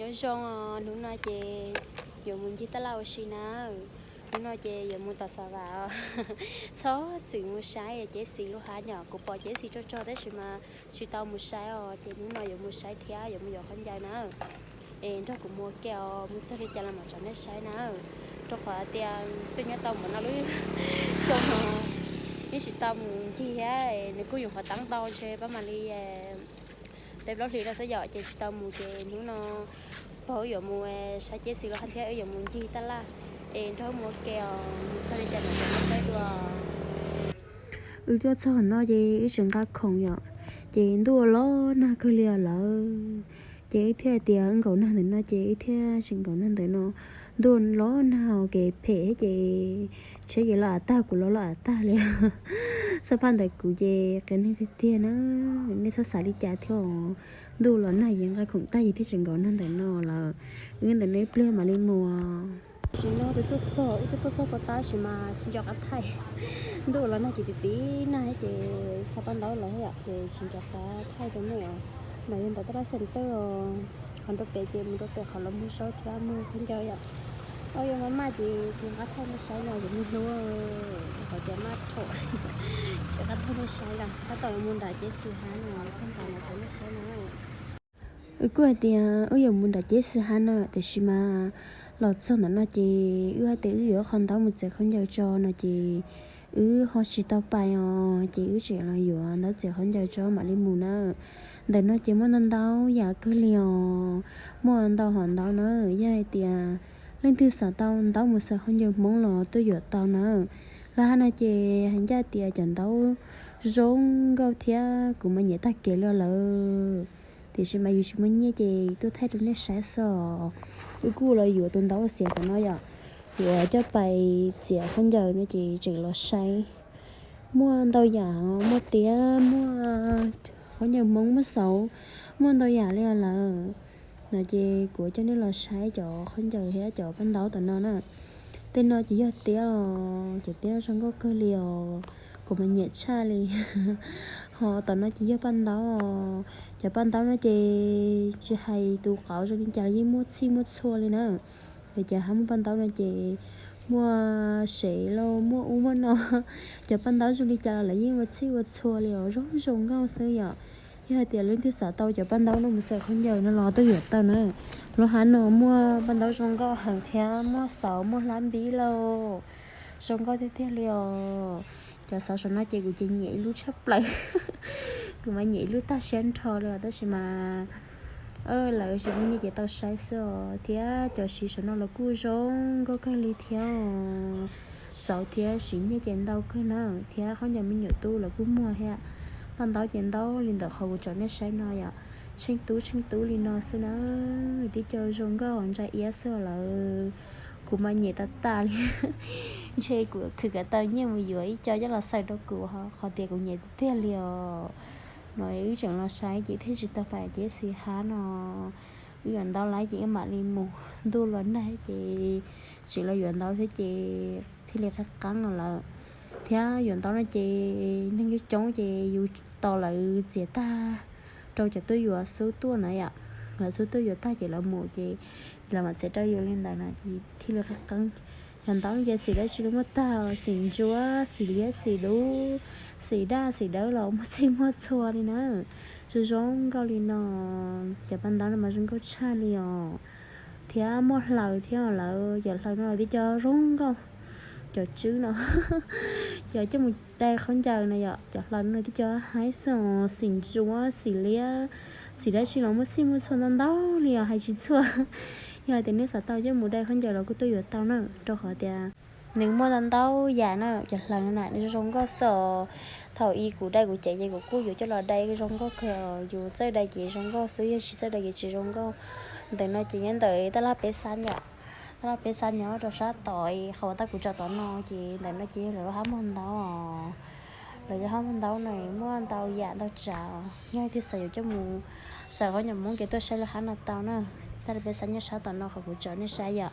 Nyob zoo, hnub no ces yuav mus ncig taj laj ua si na. Hnub no ces yuav mus tom Xav Vam. Txhob txwm mus saib Cev Xis lub hav yom, kuv pom Cev Xis tsaug tsaug tab sis mas tsis tau mus saib os, ces hnub no yuav mus saib thiab yuav mus yuav khaub ncaws na. Es nrog kuv mus ua ke os, mus txog li cas los mam tsom nej saib na. Rau qhov tias twb nyob tau npaum no lub xyoo no, yeej tsis tau mus ncig thiab, nws kuj yuav qhov teeb ntau ntshe pab mam li peb plaub hlis no xwb yom, ces tsis tau mus, ces hnub no pog wb yuav mus saib Cev Xis lub hav thiab wb yuav mus ncig taj laj. Es nrog wb mus ua ke os, mus txog li cas mam tsom nej saib dua. Wb tuaj txog no ces wb tseem nqa khoom yom, ces ntuj los nag kawg li os lawm. Ces wb thiaj tias wb nkaum nag ntawm no, ces wb thiaj tseem nkaum nag ntawm no. Ntuj los nag kev phem thiab ces tsheb ces los av tag, kuv los los av tag li. Xab phaj ntawm kuv ces qias neeg tiag tiag na, nej txhob xav li cas thiab os. Ntuj los nag ces nqa khoom tag ces thiaj tseem nkaum nag ntawm no lawm. Wb ntawm no ib pliag mam li mus. Tam sim no twb tuaj txog, wb twb tuaj txog pov tab sis mas tsis nco qab thaij. Ntuj los nag ces tiv tiv nag ces xa paj ntaub los yom, ces tsis nco qab thaij rau nej os. Mas yog ntawm taj laj xeem tawj os, qhov nrau pem ces mus rau pem qhov los muag zaub thiab muag khaub ncaws yom. Au, yog maj maj ces tsis nco qab thaij nej saib no, ces muaj hlub, qhov tias maj thuam, tsis nco qab thaij nej saib los tab tom yuav mus nram Cev Xis hav no, txog nram no rau nej saib no. Wb kuj hais tias wb yuav mus nram Cev Xis hav no, tiam sis mas los txog ntawm no ces wb hais tias wb yuav qhov ntaub mus txiav khaub ncaws tso no ces wb ho tsis tau pais os, ces wb tseem los yuav ntaub txiav khaub ncaws tso mam li mus na. Ntawm no ces muaj ntau ntau yam kawg li os, muaj ntau hom ntaub na. Yog hais tias leej twg xav tau ntaub mus xaws khaub ncaws Hmoob los tuaj yuav tau na. Lub hav no ces hais ncaj tias cov ntaub zoo nkauj thiab kuv mas nyiam tag kev li lawm. Tiam sis mas yus tsis muaj nyiaj ces tuaj thaij rau nej saib xwb os. Wb kuj los yuav tus ntaub xiav tom no yom, yuav coj pais txiav khaub ncaws no ces tseem los saib. Muaj ntau yam, muaj tiab, muaj khaub ncaws Hmoob, muaj xauv, muaj ntau yam li lawm. No ces kuv coj nej los saib cov khaub ncaws thiab cov paj ntaub tom no na. Tej no ces yog tiab os, cov tiab no zoo nkauj kawg li os, kuv mas nyiam tshaj li. Ho tom no ces yog paj ntaub os, cov paj ntaub no ces tsis hais tus qauv zoo li cas los yeej muaj txhij muaj txhua li na. Ces hab muaj paj ntaub no ces muaj sev lauj, muaj ub muaj no. Cov paj ntaub zoo li cas los lawv yeej ua txhij ua txhua li os, zoo zoo nkauj xwb yom. Yog hais tias leej twg xav tau cov paj ntaub no mus xaws khaub ncaws no los tuaj yuav tau na. Lub hav no muaj paj ntaub zoo nkauj heev thiab muaj xauv muaj hlab npib lauj, zoo nkauj tiag tiag li os. Cov xauv saum no ces kuv ces nyiam ib lub tshaj plaws. Kuv mas nyiam ib lub tag siab nrho li os, tab sis mas lawv tsis muaj nyiaj ces tau saib xwb os. Thiab cov siv saum no los kuj zoo nkauj kawg li thiab os. Xauv thiab siv nyiaj ces ntau kawg na, thiab khaub ncaws me nyuam tub los kuj muag thiab. Paj ntaub ces ntau li ntawm qhov kuv tsom nej saib no yom, tsheej tub tsheej tub li no xwb na. Tib co zoo nkauj ntsa iab xwb lawm. Kuv mas nyiam tas tas li. Ntshe kuv khwv kom tau nyiaj mus yuav ib co coj los xaws rau kuv, qhov tias kuv nyiam tiag tiag li os. No wb tseem los saib ces thiaj tsis tau pais Cev Xis hav no. Wb yuav ntaub lawm ces wb mam li mus, ntuj los nag ces tseem los yuav ntaub thiab ces thiaj li qab qeeb no lawm. Thiab yuav ntaub no ces neeg coob coob ces yus tos lawv txiav tag rau cov tuaj yuav xub tuaj na yom. Lawv xub tuaj yuav tag ces lawv mus ces lawv mam txiav rau yus li ntawd na ces thiaj li qab qeeb. Yog ntaub ces xim dab tsi los muaj tag, xim ntsuab, xim liab, xim dub, xim daj xim dawb los muaj txhij muaj txhua li na. Zoo zoo nkauj li no, cov paj ntaub no mas zoo nkauj tshaj li os. Thiab muaj hlaws thiab, lawv cov hlaws no los tib co zoo nkauj. Cov tswb no, cov coj mus dai khaub ncaws no yom, cov hlaws no tib co haib xwb os, xim ntsuab, xim liab, xim dab tsi los muaj txhij muaj txhua ntau ntau li os, hais tsis txhua. Yog hais tias nej xav tau coj mus dai khaub ncaws los kuj tuaj yuav tau na, rau qhov tias nws muaj ntau ntau yam na. Cov hlaws no na nws zoo nkauj xwb os. Thaum ub kuv dai kuv cev ces kuv kuj yuav coj los dai zoo nkauj kawg, yus txawj dai ces zoo nkauj xwb, yog tsis txawj dai ces tsis zoo nkauj. Ntawm no ces nyob ntawm taj laj peb xab yom, taj laj peb xab nyob rau sab tod, qhov uas kuv tsom tom no ces ntawm no ces yog lawv lub hab muag ntaub os. Lawv lub hab muag ntaub no muaj ntau yam ntau tsav, yog leej twg xav yuav coj mus xaws khaub ncaws Hmoob ces tuaj saib lub hab no tau na. Taj laj peb xab nyob sab tom no qhov kuv tsom nej saib yom.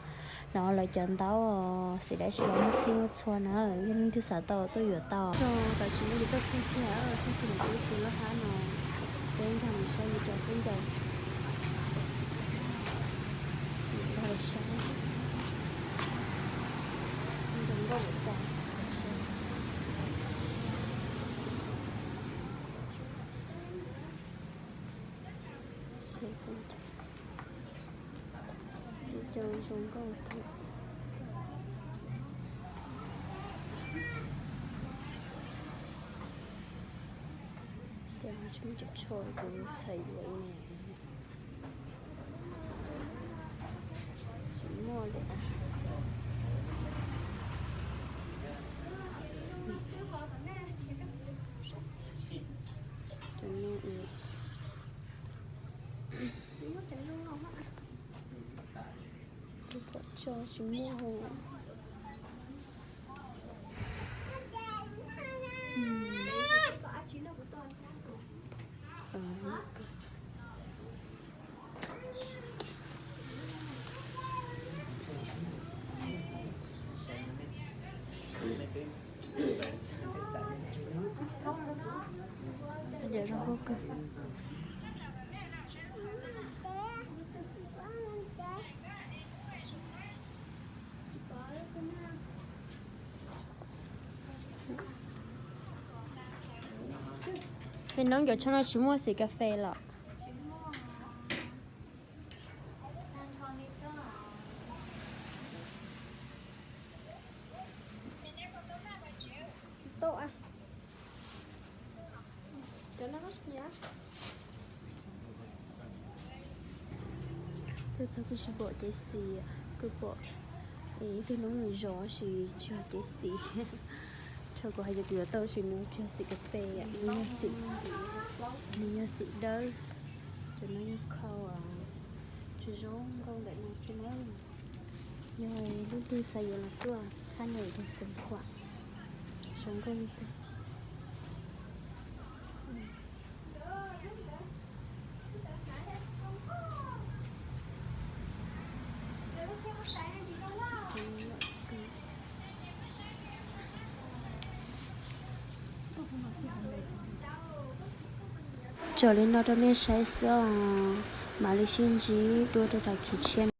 No lawv cov ntaub xim dab tsi los muaj txhij muaj txhua na, yog leej twg xav tau tuaj yuav tau. Tam sim no ces tuaj txog kiag, txog kiag ntawm Cev Xis lub hab no, peb nkag mus saib lawv cov khaub ncaws. Cov zoo nkauj xwb. Ces ho tsis muaj cov tsho kuv xav yuav ne. Tsis muaj li. Cov no kuv pom tso tsis muaj. Yam zoo nkauj kawg. Pem no cov tsho no tsis muaj xim kas fes los? Tuaj txog kuj tsis pom cev xis, kuj pom ib tug noob nws zov sis tsis yog cev xis. Thaum kuv hais tias kuv yuav tau sis nws tsis yog xim kas fes, nws yog xim, nws yog xim dawb. Cov no yog khau, tsis zoo nkauj ntawm no xwb na. Yog leej twg xav yuav los tuaj thab nws tus xeem khuam, zoo nkauj li kawg. Tso li no rau nej saib xwb os, mam li sib ntsib dua rau daim khiv tshiab.